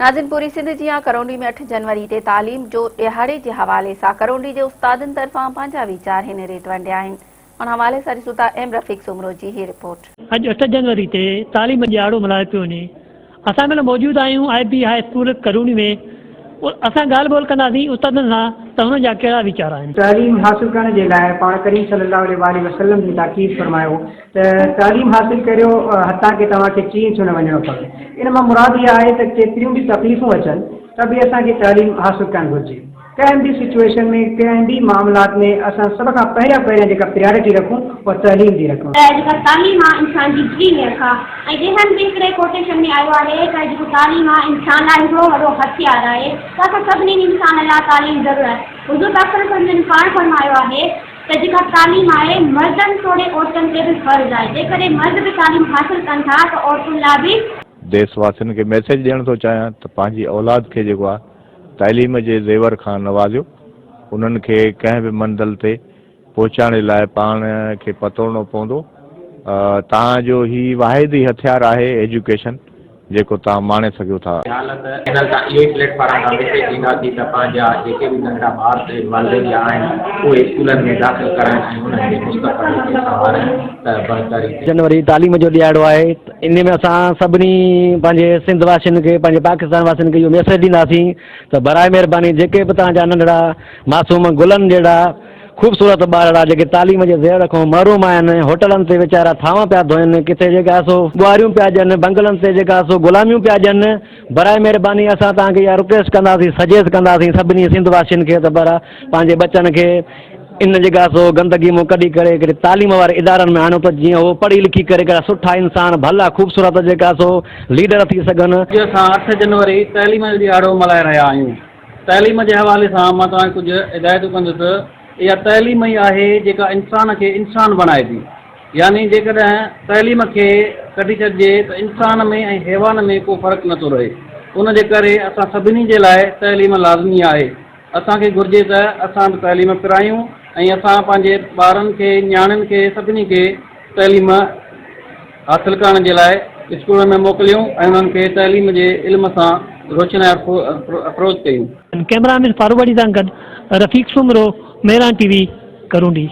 ناظرين پوري سنڌ جيان ڪرونڊي ۾ اٺ جنوري تي تعليم جو ڏهاڙي جي حوالي سان ڪرونڊي جي استادن طرفان پنهنجا ويچار هن ريت ونڊيا آهن. ان حوالي سان ڏسون ٿا ايم رفيق سومرو جي هي رپورٽ. اڄ اٺ جنوري تي تعليم ڏهاڙو ملهايو پيو وڃي. اسان مهل موجود آهيون I B high school Karondi ۾ اسان ڳالهه ٻولهه ڪنداسين استادن سان ته هنن جا ڪهڙا ويچار آهن. تعليم حاصل ڪرڻ جي لاء پاڻ ڪريم صلي الله عليه واٰله وسلم جن تاڪيد فرمايو ته تعليم حاصل ڪريو حتيٰ ڪه توهان کي چين ڇو نه وڃڻو پوي. ان مان مراد اها آهي ته ڪيتريون به تڪليفون اچن ته به اسان کي تعليم حاصل ڪرڻ گهرجي. ڪنهن به سچوئيشن ۾ ڪنهن به معاملات ۾ اسان سڀ کان پهريان پهريان جيڪا پريارٽي رکون اها تعليم جي رکون. ته جيڪا تعليم آ انسان جي دلي ۾ اک آ ۽ ٻيهن به هڪڙي ڪوٽيشن ۾ آيو آهي ته جيڪو تعليم آ انسان لاء هڪڙو وڏو هٿيار آهي ته اسان سڀني انسان لاء تعليم ضرور آهي حضور پاڪ صلي الله عليه وسلم جن پاڻ فرمايو آهي ته جيڪا تعليم آهي مردن توڙي عورتن تي به فرض آهي جيڪڏهن مرد به تعليم حاصل ڪن ٿا ته عورتن لاء به. ديس واسين کي ميسيج ڏيڻ ٿو چاهيان ته پنهنجي اولاد کي جيڪو آهي تعليم جي زيور کان نوازيو انهن کي ڪنهن به منزل تي پهچائڻ جي لاء پاڻ کي پتوڙڻو پوندو توهان جو هي واحد ئي هٿيار آهي ايجوڪيشن جيڪو توهان ماڻي سگهيو ٿا. حالت چينل تان اهو ئي پليٽ فارم تان ميسيج ڏينداسين ته پنهنجا جيڪي به ننڍڙا ٻار والدين جا آهن اهي اسڪولن ۾ داخل ڪرائن ۽ انهن جي مستقبل کي سنوارين ته بهتر ئي ٿيندو. جنوري تعليم جو ڏهاڙو آهي انهي ۾ اسان سڀني پنهنجي سنڌ واسين کي پنهنجي پاڪستان واسين کي اهو ميسيج ڏينداسين ته براء مهرباني جيڪي به توهان جا ننڍڙا معصوم گلن جهڙا خوبصورت ٻارڙا جيڪي تعليم جي زيور کان محروم آهن، هوٽلن تي ويچارا ٿانو پيا ڌوئن، ڪٿي جيڪا سو ٻوهاريون پيا ڏين، بنگلن تي جيڪا سو غلاميون پيا ڏين، براء مهرباني اسان توهان کي اها رڪويسٽ ڪنداسين، سجيس ڪنداسين سڀني سنڌ واسين کي ته برا پنهنجي ٻچن کي ان جيڪا سو گندگي مون ڪڍي ڪري هڪڙي تعليم واري ادارن ۾ آڻيو ته جيئن هو پڙهي لکي ڪري هڪڙا سٺا انسان ڀلا خوبصورت جيڪا سو ليڊر ٿي سگهن. اڄ اسان اٺ جنوري تعليم جو ڏهاڙو ملهائي رهيا آهيون. تعليم جي حوالي سان مان توهان کي ڪجهه هدايتون ڪندس. اها تعليم ئي آهي جيڪا انسان کي انسان بڻائي ٿي. يعني جيڪڏهن تعليم کي ڪڍي ڇڏجي ته انسان ۾ ۽ حيوان ۾ ڪو فرق نه ٿو رهي. ان جي ڪري اسان سڀني جي لاء تعليم لازمي آهي. اسان کي گهرجي ته اسان به تعليم پرايون ۽ اسان پنهنجي ٻارن کي، نياڻين کي سڀني کي تعليم حاصل ڪرڻ جي لاء اسڪولن ۾ موڪليون ۽ انهن کي تعليم جي علم سان روشنائي افروز ڪيون. ڪئميرا مين فاروق علي سان گڏ رفيق سومرو، مهراڻ ٽي وي، ڪرونڊي.